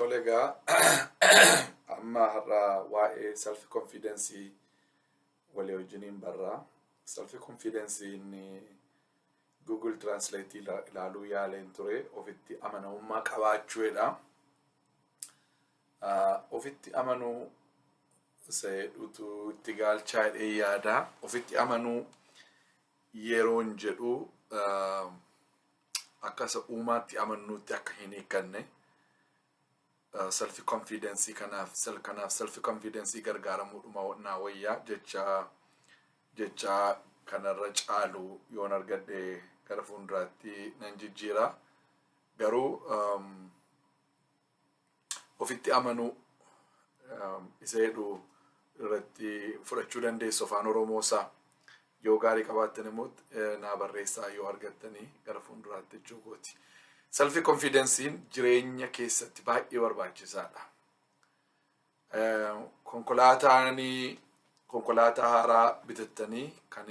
Tole egaa, amma har'a waa'ee self confidence walii wajjiniin barraa. Self confidence inni Google Translate ilaaluu yaaleen ture, ofitti amanamummaa qabaachuudha. Ofitti amanuu isa jedhutu itti gaalchaa jedhee yaada. Ofitti amanuu yeroon jedhu akka isa uumaatti amannuutti akka hin hiikkanne, self confidence kanaaf self confidence gargaaramuudhuma naa wayyaa, jecha kanarra caalu yoon argadhe gara fuulduraatti nan jijjiira. Garuu ofitti amanuu isa jedhu irratti fudhachuu dandeessu. Afaan Oromoo isaa yoo gaarii qabaattan immoo naa barreessaa yoo argattanii gara fuulduraatti jechuu kooti. Self confidence'n jireenya keessatti baay'ee barbaachisaadha. Konkolaataan, konkolaataa haaraa bitattanii kan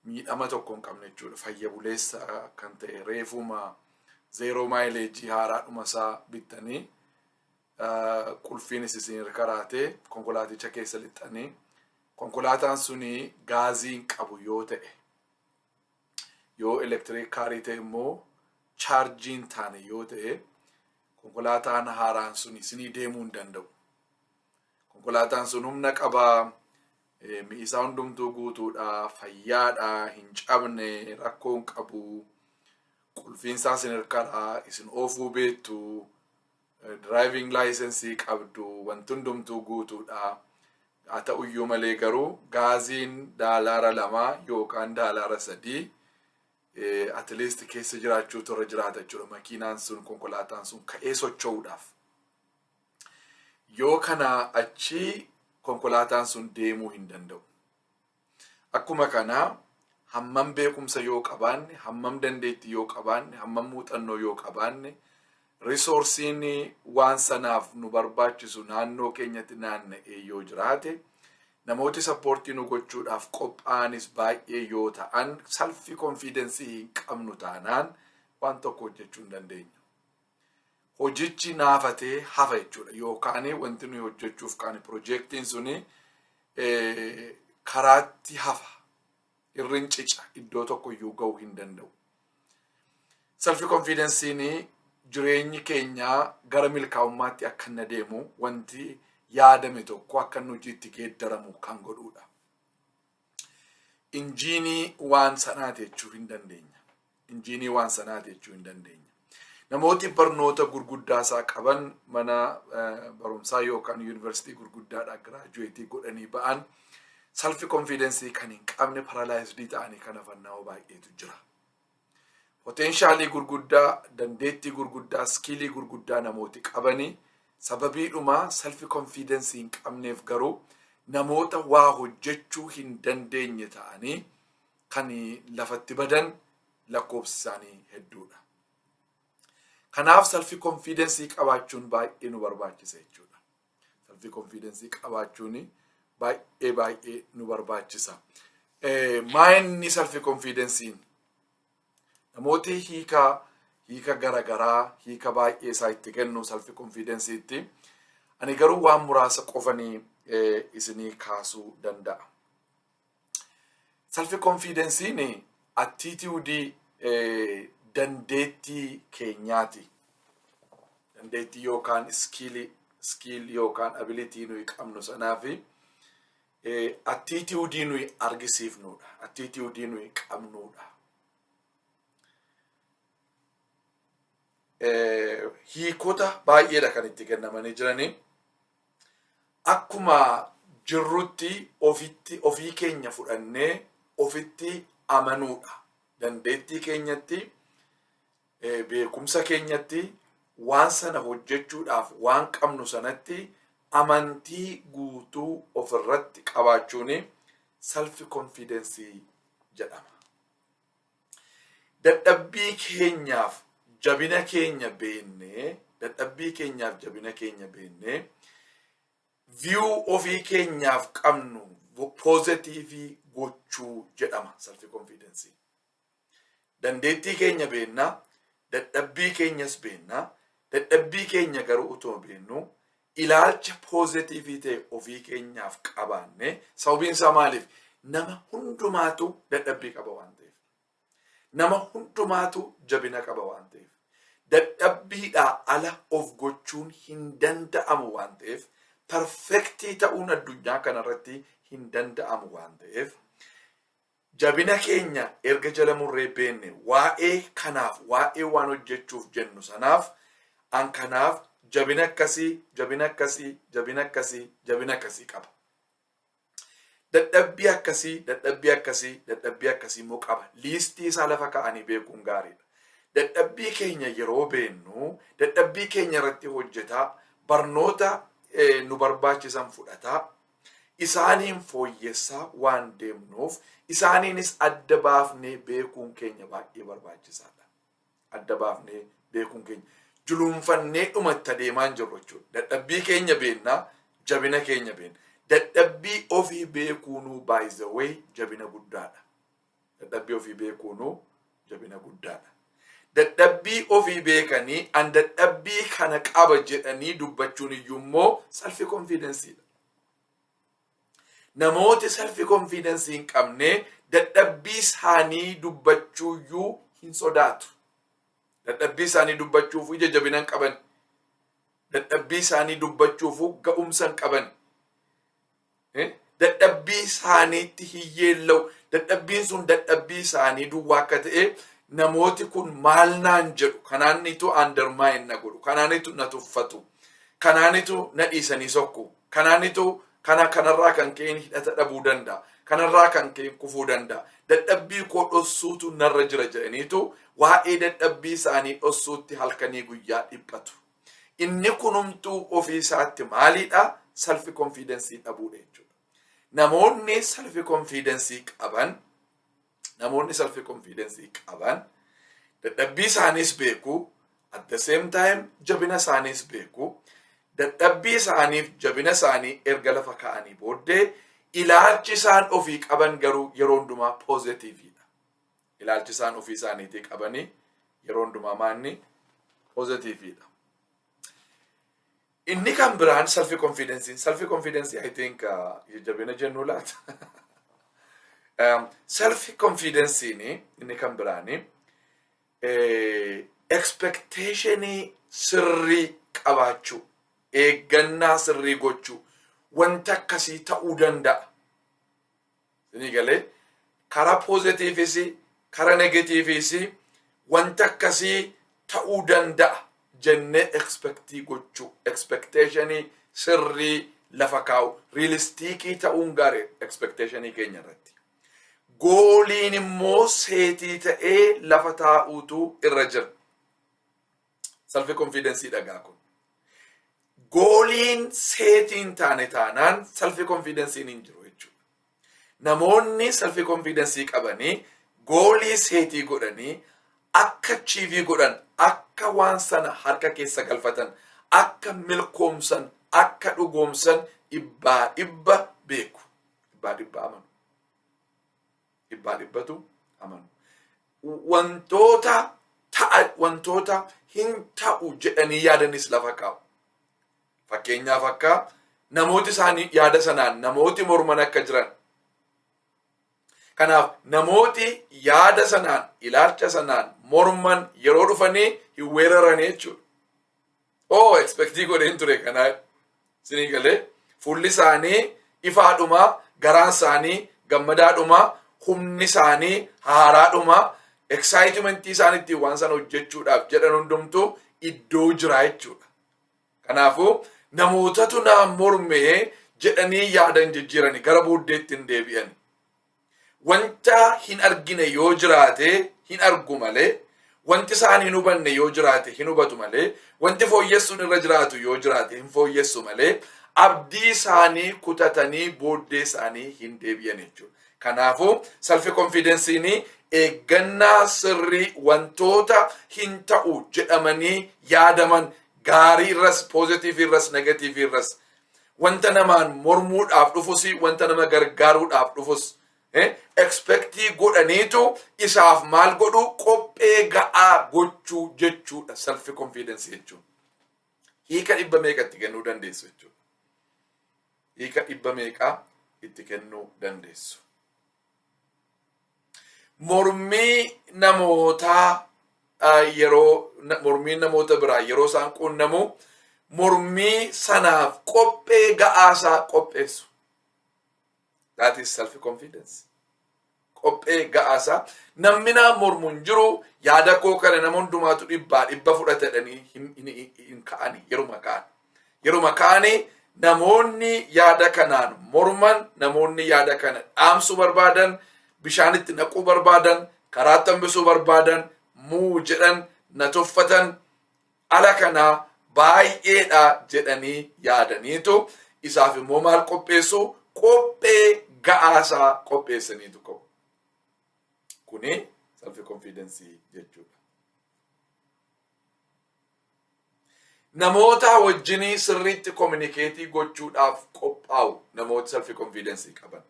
miidhama tokko hin qabne jechuudha. Fayya buleessa kan ta'e, reefuma zero mileage haaraadhuma isaa bittanii, qulfiinis isin karaatee konkolaaticha keessa lixxanii, konkolaataan suni gaazii hin qabu yoo ta'e, yoo electric car ta'e immoo charge hin taane yoo ta'e, konkolaataan haaraan sun isinii deemuu hin danda'u. Konkolaataan sun humna qabaa, mi'isaa hundumtuu guutuudha, fayyaadha, hin cabne, rakkoo hin qabu, qulfiinsaa isin harkadha, isin oofuu beektu, driving license qabdu, wanti hundumtuu guutuudha. Haa ta'uyyuu malee garuu gaaziin $2 yookaan $3 at least keessa jiraachuutu irra jiraata jechuudha. Makiinaan sun, konkolaataan sun ka'ee socho'uudhaaf. Yoo kana achi konkolaataan sun deemuu hin danda'u. Akkuma kanaa hammam beekumsa yoo qabaanne, hammam dandeettii yoo qabaanne, hammam muuxannoo yoo qabaanne, resource'n waan sanaaf nu barbaachisu naannoo keenyatti naanna'ee yoo jiraate, namooti support nu gochuudhaaf qophaa'anis baay'ee yoo ta'an, self confidence hin qabnu taanaan waan tokko hojjechuu hin dandeenyu. Hojichi naafatee hafa jechuudha. Yookaan wanti nuyi hojjechuuf kaane, piroojeektiin suni karaatti hafa. Irrin cica, iddoo tokko iyyuu ga'uu hin danda'u. Self confidence'n jireenyi keenya gara milkaa'ummaatti akka inni adeemu, wanti yaadame tokko akka inni hojiitti geeddaramu kan godhudha. Injiinii waan sanaati jechuu hin dandeenya. Injiinii waan sanaati jechuu hin dandeenya. Namooti barnoota gurguddaa isaa qaban, mana barumsaa yookaan yuunivarsiitii gurguddaadhaa graduate godhanii ba'an, self confidence kan hin qabne, paralyzed ta'anii kan hafan nama baay'eetu jira. Potential gurguddaa, dandeettii gurguddaa, skill gurguddaa namooti qabanii sababiidhuma self confidence hin qabneef garuu namoota waa hojjechuu hin dandeenye ta'anii kan lafatti badan lakkoofsi isaanii hedduudha. Kanaaf self confidence qabaachuun baay'ee nu barbaachisa jechuudha. Self confidence qabaachuun baay'ee baay'ee nu barbaachisa. Maa inni self confidence'n? Namooti hiika garaagaraa, hiika baay'ee isaa itti kennu self confidence'itti. Ani garuu waan muraasa qofanii isinii kaasuu danda'a. Self confidence'n attitude dandeettii keenyaati. Dandeettii yookaan skill yookaan ability nuyi qabnu sanaafi attitude nuyi argisiifnudha. Attitude nuyi qabnudha. Hiikota baay'eedha kan itti kennamanii jiranii. Akkuma jirrutti ofitti ofii keenya fudhannee ofitti amanuudha. Dandeettii keenyatti, beekumsa keenyatti, waan sana hojjechuudhaaf waan qabnu sanatti amantii guutuu ofirratti qabaachuun self confidence jedhama. Dadhabbii keenyaaf jabina keenya beennee, dadhabbii keenyaaf jabina keenya beennee, view ofii keenyaaf qabnu positive gochuu jedhama self confidence. Dandeettii keenya beennaa, dadhabbii keenyas beennaa, Dadhabbii keenya garuu utuma beeknu ilaalcha positive ta'e ofii keenyaaf qabaanne. Sababiin isaa maaliif? Nama hundumaatu dadhabbii qaba waan ta'eef. Nama hundumaatu jabina qaba waan ta'eef. Dadhabbiidhaa ala of gochuun hin danda'amu waan ta'eef, perfect ta'uun addunyaa kanarratti hin danda'amu waan ta'eef, jabina keenya erga jala murree beenne, waa'ee kanaaf, waa'ee waan hojjechuuf jennu sanaaf, an kanaaf jabina akkasii, jabina akkasii, jabina akkasii, jabina akkasii qaba. Dadhabbii akkasii, dadhabbii akkasii, dadhabbii akkasii immoo qaba. List isaa lafa ka'anii beekuun gaariidha. Dadhabbii keenya yeroo beennu, dadhabbii keenya irratti hojjetaa, barnoota nu barbaachisan fudhataa, isaaniin fooyyessaa waan deemnuuf, isaaniinis adda baafnee beekuun keenya baay'ee barbaachisaadha. Adda baafnee beekuun keenya juluunfannee dhumatti adeemaa hin jirru jechuudha. Dadhabbii keenya beennaa, jabina keenya beenna. Dadhabbii ofii beekuunuu, by the way, jabina guddaadha. Dadhabbii ofii beekuunuu jabina guddaadha. Dadhabbii ofii beekanii an dadhabbii kana qaba jedhanii dubbachuun iyyuu immoo self confidenceidha. Namooti self confidence hin qabne dadhabbii isaanii dubbachuu iyyuu hin sodaatu. Dadhabbii isaanii dubbachuuf ija jabina hin qaban. Dadhabbii isaanii dubbachuuf ga'umsa hin qaban. Dadhabbii isaaniitti hiyyeella'u. Dadhabbiin sun dadhabbii isaanii duwwaa akka ta'e, namooti kun maal naan jedhu, kanaanitu undermine na godhu, kanaanitu na tuffatu, kanaanitu na dhiisanii sokku, kanaanitu kana kanarraa kan ka'een hidhata dhabuu danda'a, kanarraa kan ka'een kufuu danda'a, dadhabbii koo dhossuutu narra jira jedhaniitu waa'ee dadhabbii isaanii dhossuutti halkanii guyyaa dhiphatu. Inni kunumtuu ofii isaatti maaliidha? Self confidence dhabuudha jechuudha. Namoonni self confidence qaban, namoonni self confidence qaban dadhabbii isaaniis beeku, at the same time jabina isaaniis beeku. Dadhabbii isaaniif jabina isaanii erga lafa ka'anii booddee, ilaalchi isaan ofii qaban garuu yeroo hundumaa positiveidha. Ilaalchi isaan ofii isaaniitii qabanii yeroo hundumaa maanni? Positiveidha. Inni kan biraan self confidence. Self confidence, I think, jabina jennu laata. Self confidence inni kan biraani expectationii sirrii qabaachuu, eeggannaa sirrii gochuu, wanta akkasii ta'uu danda'a. Isinii galee? Karaa positiveis, karaa negativeis wanta akkasii ta'uu danda'a jennee expect gochuu, expectationii sirrii lafa kaa'u, realistic ta'uun gaarii expectationii keenya irratti. Goaliin immoo set ta'ee lafa taa'uutu irra jira. Self confidence dhagaa kun. Goaliin set hin taane taanaan self confidenceiin hin jiru jechuudha. Namoonni self confidence qabanii goal set godhanii akka achieve godhan, akka waan sana harka keessa galfatan, akka milkoomsan, akka dhugoomsan dhibbaa dhibba beeku. Dhibbaa dhibba amanu. Dhibbaa dhibbatu amanu. Wantoota ta'a, wantoota hin ta'u jedhanii yaadanis lafa kaa'u. Fakkeenyaaf, akka namooti isaanii yaada sanaan namooti morman akka jiran. Kanaaf namooti yaada sanaan, ilaalcha sanaan morman yeroo dhufanii hin weeraranii jechuudha. Oh, expect godheen ture kanaa. Isinii galee? Fuulli isaanii ifaadhuma, garaan isaanii gammadaadhuma, humni isaanii haaraadhuma, excitement isaan ittiin waan sana hojjechuudhaaf jedhan hundumtuu iddoo jira jechuudha. Kanaafuu namootatu naa mormee jedhanii yaadan jijjiiranii gara booddeetti hin deebi'an. Wanta hin argine yoo jiraate hin argu malee, wanti isaan hin hubanne yoo jiraate hin hubatu malee, wanti fooyyessuun irra jiraatu yoo jiraate hin fooyyessu malee, abdii isaanii kutatanii booddee isaanii hin deebi'an jechuudha. Kanaafuu self confidenceiin eeggannaa sirrii wantoota hin ta'u jedhamanii yaadaman, gaarii irras, positive irras, negative irras, wanta namaan mormuudhaaf dhufus, wanta nama gargaaruudhaaf dhufus expect godhaniitu isaaf maal godhu? Qophee ga'aa gochuu jechuudha self confidence jechuun. Hiika dhibba meeqa itti kennuu dandeessu jechuudha. Hiika dhibba meeqaa itti kennuu dandeessu. Mormii namootaa, yeroo mormiin namoota biraa yeroo isaan quunnamu, mormii sanaaf qophee ga'aasaa qopheessu. That is self confidence. Qophee ga'aasaa, namni naan mormu hin jiru, yaada koo kana nama hundumaatu dhibbaa dhibba fudhatanii hin ka'ani. Yeruma ka'an, yeruma ka'anii, namoonni yaada kanaan morman, namoonni yaada kana dhaamsuu barbaadan, bishaanitti naquu barbaadan, karaatti hambisuu barbaadan, muu jedhan, na tuffatan, ala kanaa baay'eedha jedhanii yaadaniitu isaaf immoo maal qopheessu? Qophee ga'aasaa qopheessaniitu ka'u. Kuni self confidence jechuudha. Namoota wajjinii sirriitti communicate gochuudhaaf qophaa'u namoota self confidence qaban.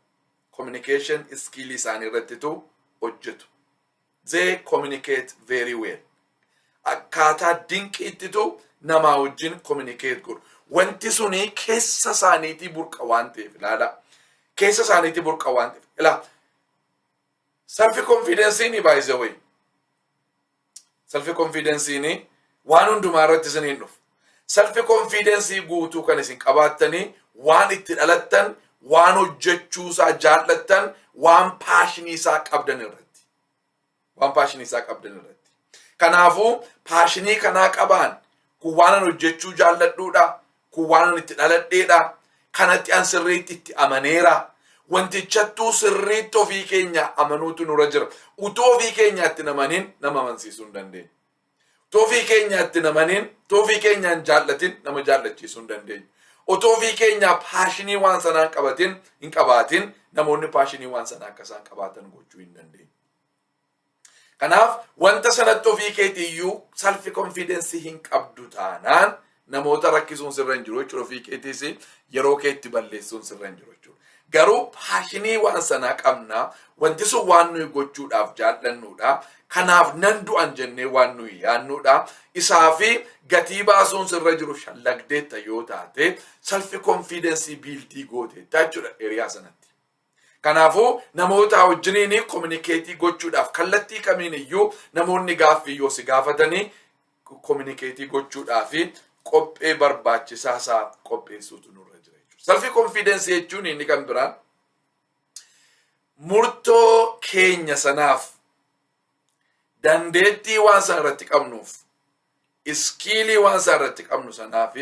Communication skill isaanii irrattitu hojjetu. They communicate very well. Akkaataa dinqiittitu namaa wajjin communicate godhu. Wanti suni keessa isaaniitii burqa waan ta'eef, ilaala. Keessa isaaniitii burqa waan ta'eef. Ilaa, self confidence'n, by the way, self confidence'n waan hundumaa irratti isiniin dhufu. Self confidence guutuu kan isin qabaattanii waan itti dhalattan, waan hojjechuusaa jaallattan, waan passion isaa qabdan irratti. Waan passion isaa qabdan irratti. Kanaafuu passion kanaa qabaan, kun waan an hojjechuu jaalladhuudha. Kun waan an itti dhaladheedha. Kanatti an sirriitti itti amaneera. Wantichattuu sirriitti ofii keenya amanuutu nurra jira. Utuu ofii keenyaatti namaniin nama amansiisuu hin dandeenyu. Utuu ofii keenyaatti namaniin, utuu ofii keenyaan jaallatin, nama jaallachiisuu hin dandeenyu. Utuu ofii keenyaa passion waan sanaa hin qabaatin, namoonni passion waan sanaa akka isaan qabaatan gochuu hin dandeenyu. Kanaaf wanta sanatti ofii keetiiyyuu self confidence hin qabdu taanaan, namoota rakkisuun sirra hin jiru jechuudha. Ofii keetiis yeroo keetti balleessuun sirra hin jiru jechuudha. Garuu passion waan sanaa qabna. Wanti sun waan nuyi gochuudhaaf jaallannuudha. Kanaaf nan du'an jennee waan nuyi yaannuudha. Isaa fi gatii baasuun sirra jiru shallagdeetta yoo taate, self confidence build gooteetta jechuudha hiriyaa sanatti. Kanaafuu namoota wajjiniin communicate gochuudhaaf, kallattii kamiin iyyuu namoonni gaaffii yoo si gaafatanii, communicate gochuudhaaf qophee barbaachisaa isaa qopheessuutu nurra jira jechuudha. Self confidence jechuun inni kan biraan murtoo keenya sanaaf dandeettii waan sana irratti qabnuuf, skill waan sana irratti qabnu sanaaf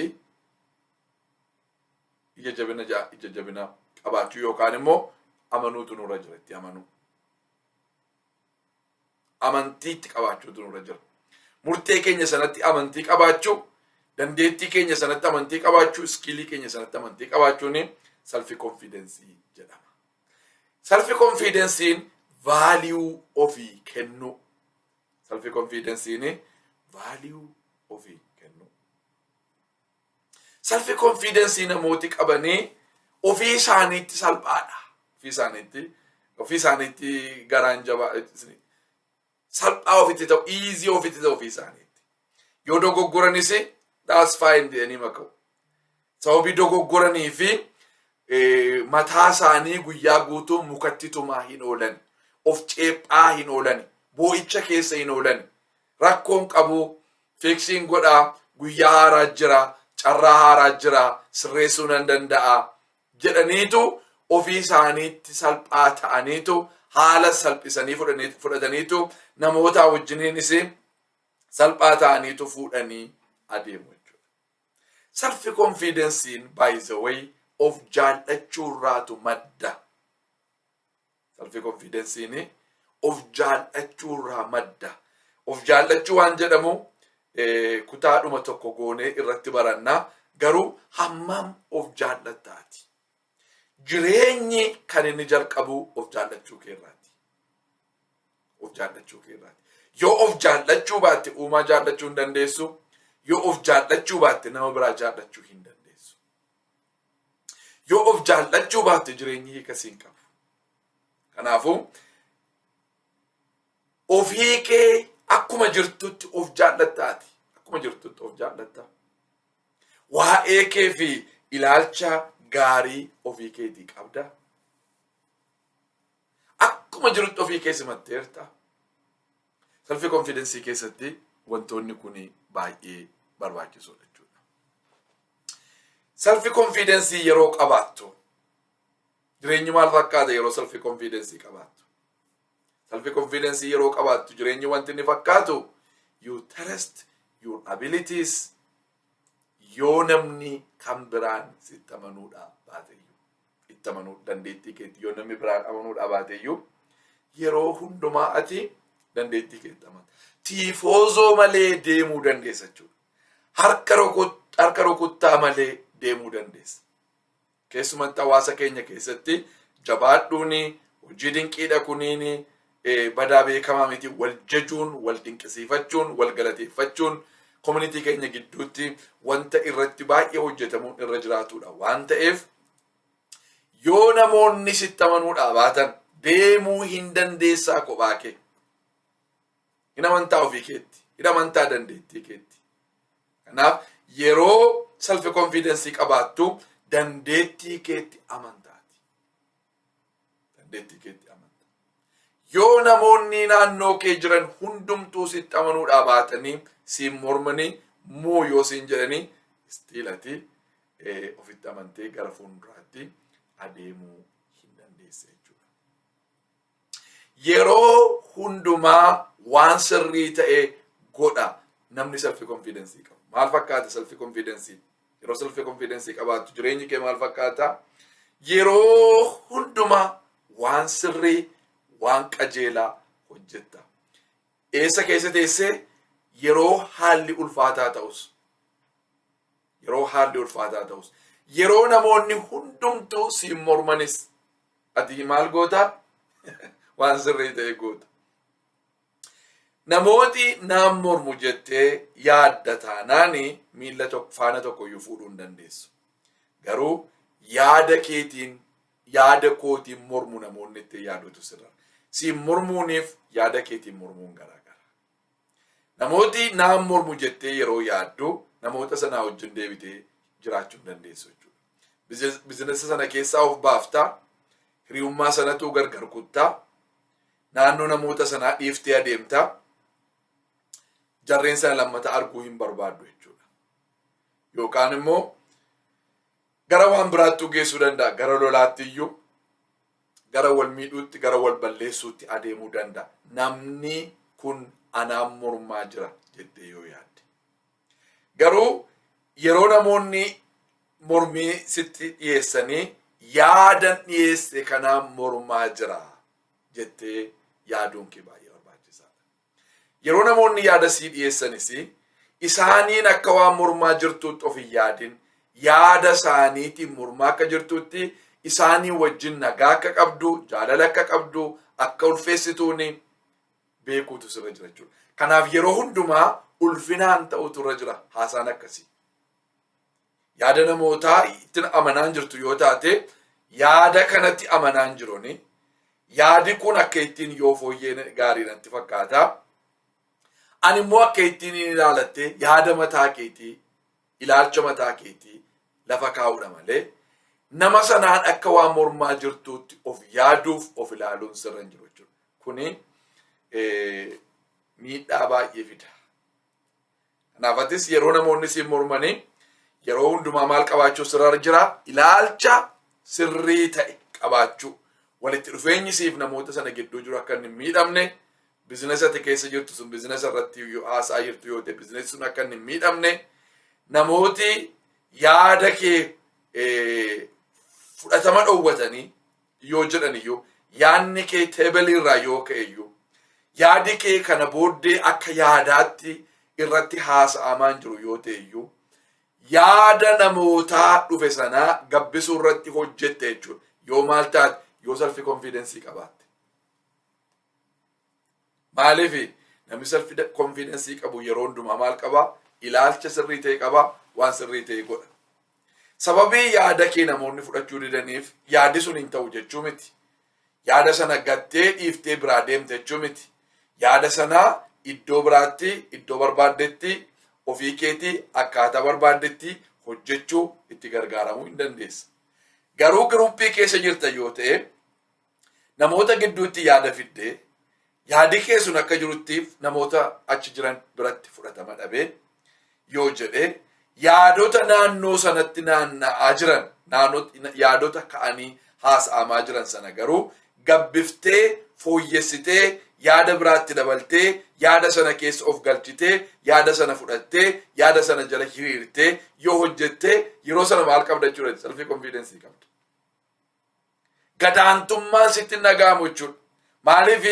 ija jabina qabaachuu yookaan immoo amanuutu nurra jira, itti amanuu. Amantiitti qabaachuutu nurra jira. Murtee keenya sanatti amantii qabaachuu, dandeettii keenya sanatti amantii qabaachuu, skill keenya sanatti amantii qabaachuun self confidence jedhama. Self confidence'n value ofii kennuu. Self confidence'n value ofii kennuu. Self confidence namooti qabanii ofii isaaniitti salphaadha. Ofii isaaniitti garaan jabaa, salphaa ofitti ta'u, easy ofitti ta'u ofii isaaniitti. Yoo dogoggoranis "That's fine" jedhanii maka'u. Sababii dogoggoranii fi mataa isaanii guyyaa guutuu mukatti tumaa hin oolan. Of ceephaa hin oolan. Boo'icha keessa hin oolan. Rakkoon qabu, fix godhaa, guyyaa haaraa jira, carraa haaraa jira, sirreessuu nan danda'a jedhaniitu ofii isaaniitti salphaa ta'aniitu, haala salphisanii fudhataniitu, namoota wajjiniinis salphaa ta'aniitu fuudhanii adeemu jechuudha. Self confidence'n, by the way, of jaallachuu irraatu madda. Self confidence'n of jaallachuu irraa madda. Of jaallachuu waan jedhamu kutaadhuma tokko goonee irratti barannaa, garuu hammam of jaallattaati? Jireenyi kan inni jalqabu of jaallachuu keerraati. Of jaallachuu keerraati. Yoo of jaallachuu baatte, uumaa jaallachuu hin dandeessu. Yoo of jaallachuu baatte, nama biraa jaallachuu hin dandeessu. Yoo of jaallachuu baatte, jireenyi hiika siin qabu. Kanaafuu ofii kee akkuma jirtutti of jaallattaati. Akkuma jirtutti of jaallattaa. Waa'ee kee fi ilaalcha gaarii ofii keetii qabda. Akkuma jirutti ofii kee simatteerta. Self confidence keessatti wantoonni kun baay'ee barbaachisoodha jechuudha. Self confidence yeroo qabaattu, jireenyi maal fakkaata yeroo self confidence qabaattu? Self confidence yeroo qabaattu, jireenyi wanti inni fakkaatu, you trust your abilities. Yoo namni kan biraan sitti amanuudhaa baateyyuu, itti amanuu dandeettii keetti yoo namni biraan amanuudhaa baateyyuu, yeroo hundumaa ati dandeettii keetti amanta. Tiifoozoo malee deemuu dandeessa jechuudha. Harka rukuttaa malee deemuu dandeessa. Keessumatti hawaasa keenya keessatti jabaadhuuni, hojii dinqiidha kuniini badaa beekamaa miti. Wal jajuun, wal dinqisiifachuun, wal galateeffachuun community keenya gidduutti wanta irratti baay'ee hojjetamuun irra jiraatudha waan ta'eef, yoo namoonni sitti amanuudhaa baatan deemuu hin dandeessaa kophaa kee. Hin amantaa ofii keetti, hin amantaa dandeettii keetti. Kanaaf yeroo self confidence qabaattu dandeettii keetti amantaati. Dandeettii keetti amanta. Yoo namoonni naannoo kee jiran hundumtuu sitti amanuudhaa baatanii, siin mormanii, moo yoo siin jedhanii, still ati ofitti amantee gara fuulduraatti adeemuu hin dandeessa jechuudha. Yeroo hundumaa waan sirrii ta'e godha namni self confidence qabu. Maal fakkaata self confidence? Yeroo self confidence qabaattu jireenyi kee maal fakkaata? Yeroo hundumaa waan sirrii, waan qajeelaa hojjetta. Eessa keessa teessee? Yeroo haalli ulfaataa ta'us, yeroo haalli ulfaataa ta'us, yeroo namoonni hundumtuu siin mormanis, ati maal goota? Waan sirrii ta'e goota. Namooti naan mormu jettee yaadda taanaani miilla tokko faana tokko iyyuu fuudhuu hin dandeessu. Garuu yaada keetiin, yaada kootiin mormu namoonni itti yaadutu sirra. Siin mormuuniif yaada keetiin mormuun garaagara. Namooti naan mormu jettee yeroo yaaddu namoota sanaa wajjin deebitee jiraachuu hin dandeessu jechuudha. Business sana keessaa of baaftaa, hiriyummaa sanatu gargar kuttaa, naannoo namoota sanaa dhiiftee adeemtaa, jarreen sana lammata arguu hin barbaaddu jechuudha. Yookaan immoo gara waan biraattuu geessuu danda'a, gara lolaatti iyyuu, gara wal miidhuutti, gara wal balleessuutti adeemuu danda'a. Namni kun anaan mormaa jira jettee yoo yaadde. Garuu yeroo namoonni mormii sitti dhiyeessanii, yaadan dhiyeesse kanaan mormaa jira jettee yaaduun kee baay'ee barbaachisaadha. Yeroo namoonni yaada sii dhiyeessanis isaaniin akka waan mormaa jirtuutti of hin yaadin. Yaada isaaniitiin mormaa akka jirtutti isaanii wajjin nagaa akka qabdu, jaalala akka qabdu, akka ulfeessituuni beekuutu sirra jira jechuudha. Kanaaf yeroo hundumaa ulfinaan ta'utu irra jira haasaan akkasii. Yaada namootaa ittiin amanaan jirtu yoo taate, yaada kanatti amanaan jiruni, yaadi kun akka ittiin yoo fooyyee gaarii natti fakkaata. Ani immoo akka ittiin ilaalatte yaada mataa keetii, ilaalcha mataa keetii lafa kaa'uudha malee nama sanaan akka waan mormaa jirtuutti of yaaduuf of ilaaluun sirra hin jiru jechuudha. Kuni miidhaa baay'ee fida. Kanaaf atis yeroo namoonni siin mormanii yeroo hundumaa maal qabaachuu sirra jira? Ilaalcha sirrii ta'e qabaachuu. Walitti dhufeenyi siif namoota sana gidduu jiru akka hin miidhamne, business ati keessa jirtu sun, business irratti yoo haasaa jirtu yoo ta'e, business sun akka hin miidhamne, namooti yaada kee fudhatama dhoowwatanii yoo jedhan iyyuu, yaadni kee table irraa yoo ka'e iyyuu, yaadi kee kana booddee akka yaadaatti irratti haasa'amaa hin jiru yoo ta'e iyyuu, yaada namootaa dhufe sanaa gabbisuu irratti hojjette jechuudha. Yoo maal taate? Yoo self confidence qabaatte. Maaliif? Namni self confidence qabu yeroo hundumaa maal qabaa? Ilaalcha sirrii ta'e qabaa, waan sirrii ta'e godha. Sababii yaada kee namoonni fudhachuu didaniif yaadi sun hin ta'u jechuu miti. Yaada sana gattee dhiiftee biraa deemte jechuu miti. Yaada sanaa iddoo biraatti, iddoo barbaaddetti, ofii keetii akkaataa barbaaddetti hojjechuu itti gargaaramuu hin dandeessa. Garuu groupii keessa jirta yoo ta'e, namoota gidduutti yaada fiddee, yaadi kee sun akka jiruttiif namoota achi jiran biratti fudhatama dhabee yoo jedhe, yaadota naannoo sanatti naanna'aa jiran, yaadota ka'anii haasa'amaa jiran sana garuu gabbiftee, fooyyessitee, yaada biraatti dabaltee, yaada sana keessa of galchitee, yaada sana fudhattee, yaada sana jala hiriirtee yoo hojjettee, yeroo sana maal qabda jechuudha? Self confidence qabda. Gadaantummaan sitti hin dhaga'amu jechuudha. Maaliif?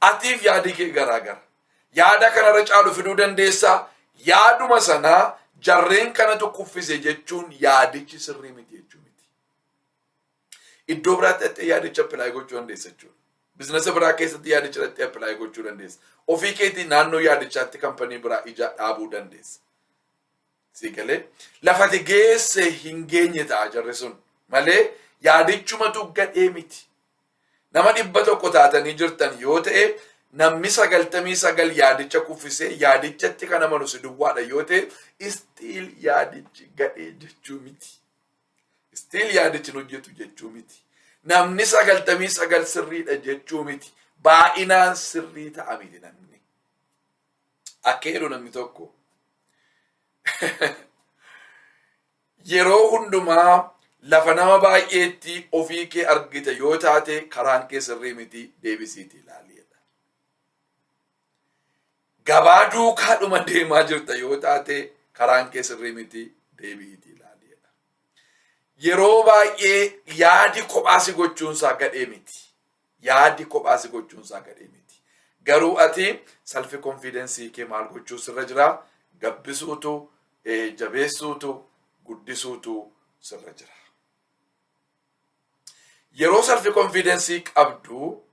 Atiif yaadi kee garaagara. Yaada kanarra caalu fiduu dandeessaa. Yaaduma sanaa jarreen kanatu kuffise jechuun yaadichi sirrii miti jechuu miti. Iddoo biraatti dhattee yaadicha apply gochuu dandeessa jechuudha. Businessa biraa keessatti yaadicha dhattee apply gochuu dandeessa. Ofii keetii naannoo yaadichaatti company biraa ija dhaabuu dandeessa. Si galee, lafati geesse hin geenye ta'a jarri sun malee yaadichumatu gadhee miti. Nama 100 taatanii jirtan yoo ta'e, namni 99 yaadicha kuffisee yaadichatti kan amanu si duwwaadha yoo ta'e, still yaadichi gadhee jechuu miti. Still yaadichi hin hojjetu jechuu miti. Namni 99 sirriidha jechuu miti. Baay'inaan sirrii ta'a miti namni. Akka jedhu namni tokko, yeroo hundumaa lafa nama baay'eetti ofii kee argite yoo taate, karaan kee sirrii miti, deebisiitii ilaaliidha. Gabaa duukaadhuma deemaa jirta yoo taate, karaan kee sirrii miti, deebi'iitii ilaaliidha. Yeroo baay'ee yaadi kophaasi gochuunsaa gadhee miti. Yaadi kophaasi gochuunsaa gadhee miti. Garuu ati self confidence kee maal gochuu sirra jira? Gabbisuutu, jabeessuutu, guddisuutu sirra jira. Yeroo self confidence qabdu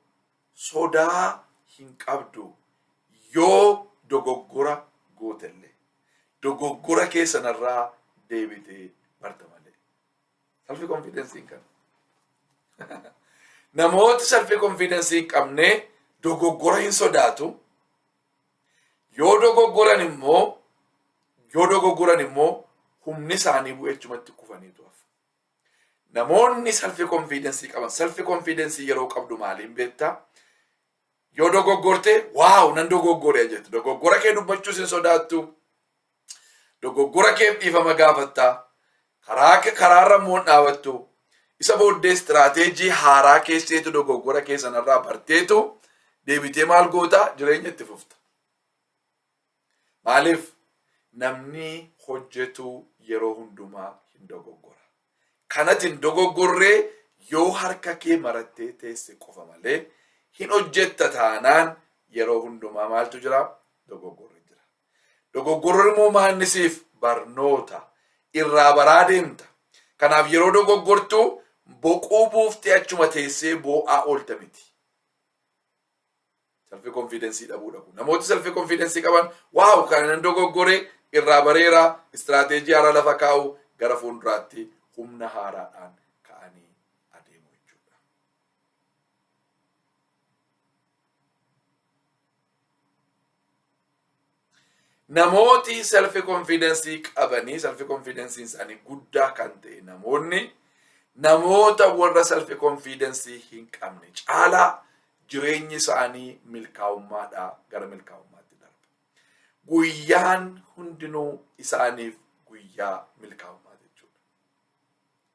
sodaa hin qabdu. Yoo dogoggora gootellee dogoggora keessanarraa deebitee barta malee. Self confidence kana. Namooti self confidence hin qabne dogoggora hin sodaatu. Yoo dogoggoran immoo humni isaanii bu'echumatti kufaniitu hafu. Namoonni self confidence qaban, self confidence yeroo qabdu maaliin beektaa? Yoo dogoggorte, "Wow, nan dogoggore" jettu. Dogoggora kee dubbachuus hin sodaattu. Dogoggora keef dhiifama gaafattaa. Karaa karaarra immoo hin dhaabattu. Isa booddee strategy haaraa keesseetu, dogoggora kee sanarraa barteetu, deebitee maal goota? Jireenya itti fufta. Maaliif? Namni hojjetu yeroo hundumaa hin dogoggora. Kanati hin dogoggorree yoo harka kee marattee teesse qofa malee, hin hojjetta taanaan yeroo hundumaa maaltu jira? Dogoggorri jira. Dogoggorri immoo maannisiif barnoota irraa baraa deemta. Kanaaf yeroo dogoggortu boquu buuftee achuma teessee boo'aa oolta miti. Self confidence dhabuudha kun. Namooti self confidence qaban, "Wow, kana nan dogoggore, irraa bareera," strategy haaraa lafa kaa'u, gara fuulduraatti humna haaraadhaan ka'anii adeemu jechuudha. Namooti self confidence qabanii, self confidence isaanii guddaa kan ta'e, namoonni namoota warra self confidence hin qabne caalaa jireenyi isaanii milkaa'ummaadhaa gara milkaa'ummaatti darba. Guyyaan hundinuu isaaniif guyyaa milkaa'ummaa jechuudha.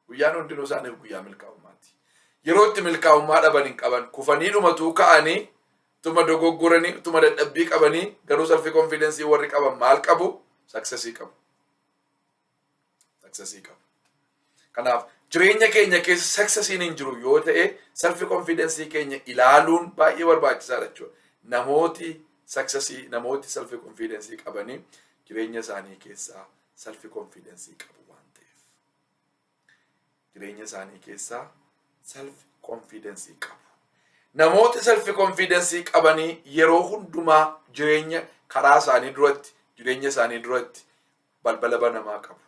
Guyyaan hundinuu isaaniif guyyaa milkaa'ummaati. Yeroo itti milkaa'ummaa dhaban hin qaban. Kufanii dhumatuu ka'anii, tuma dogoggoranii, tuma dadhabbii qabanii, garuu self confidence warri qaban maal qabu? Successii qabu. Successii qabu. Kanaaf jireenya keenya keessa successiin hin jiru yoo ta'e, self confidence keenya ilaaluun baay'ee barbaachisaadha jechuudha. Namooti successii, namooti self confidence qabanii jireenya isaanii keessaa self confidence qabu waan ta'eef. Jireenya isaanii keessaa self confidence qabu. Namooti self confidence qabanii yeroo hundumaa jireenya karaa isaanii duratti, jireenya isaanii duratti balbala banamaa qabu.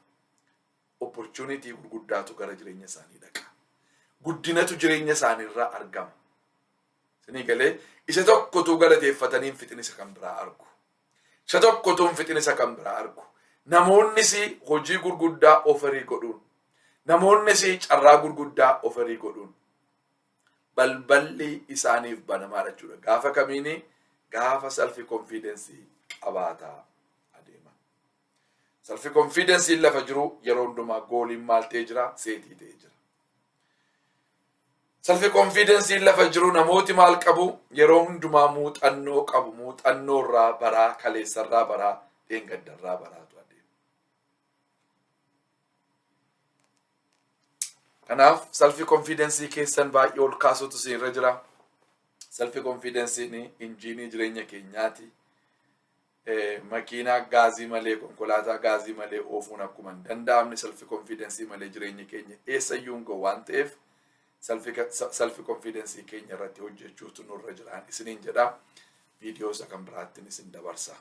Opportunity gurguddaatu gara jireenya isaanii dhaqa. Guddinatu jireenya isaaniirraa argama. Isinii galee? Isa tokkotu galateeffatanii hin fixin, isa kan biraa argu. Isa tokkotu hin fixin, isa kan biraa argu. Namoonnis hojii gurguddaa offer godhuun, namoonnis carraa gurguddaa offer godhuun balballi isaaniif banamaadha jechuudha. Gaafa kamiini? Gaafa self confidence qabaataa adeeman. Self confidenceiin lafa jiru yeroo hundumaa goaliin maal ta'ee jira? Set ta'ee jira. Self confidenceiin lafa jiru namooti maal qabu? Yeroo hundumaa muuxannoo qabu. Muuxannoo irraa baraa, kaleessarraa baraa, dheengaddarraa baraatu adeema. Kanaaf self confidence keessan baay'ee ol kaasuutu isinirra jira. Self confidenceiin injiinii jireenya keenyaati. Makiinaa gaazii malee, konkolaataa gaazii malee oofuun akkuma hin danda'amne, self confidence malee jireenya keenya eessayyuu hin ga'u waan ta'eef, self confidence keenya irratti hojjechuutu nurra jiraan isiniin jedha. Viidiyoo isa kan biraattiin isin dabarsa.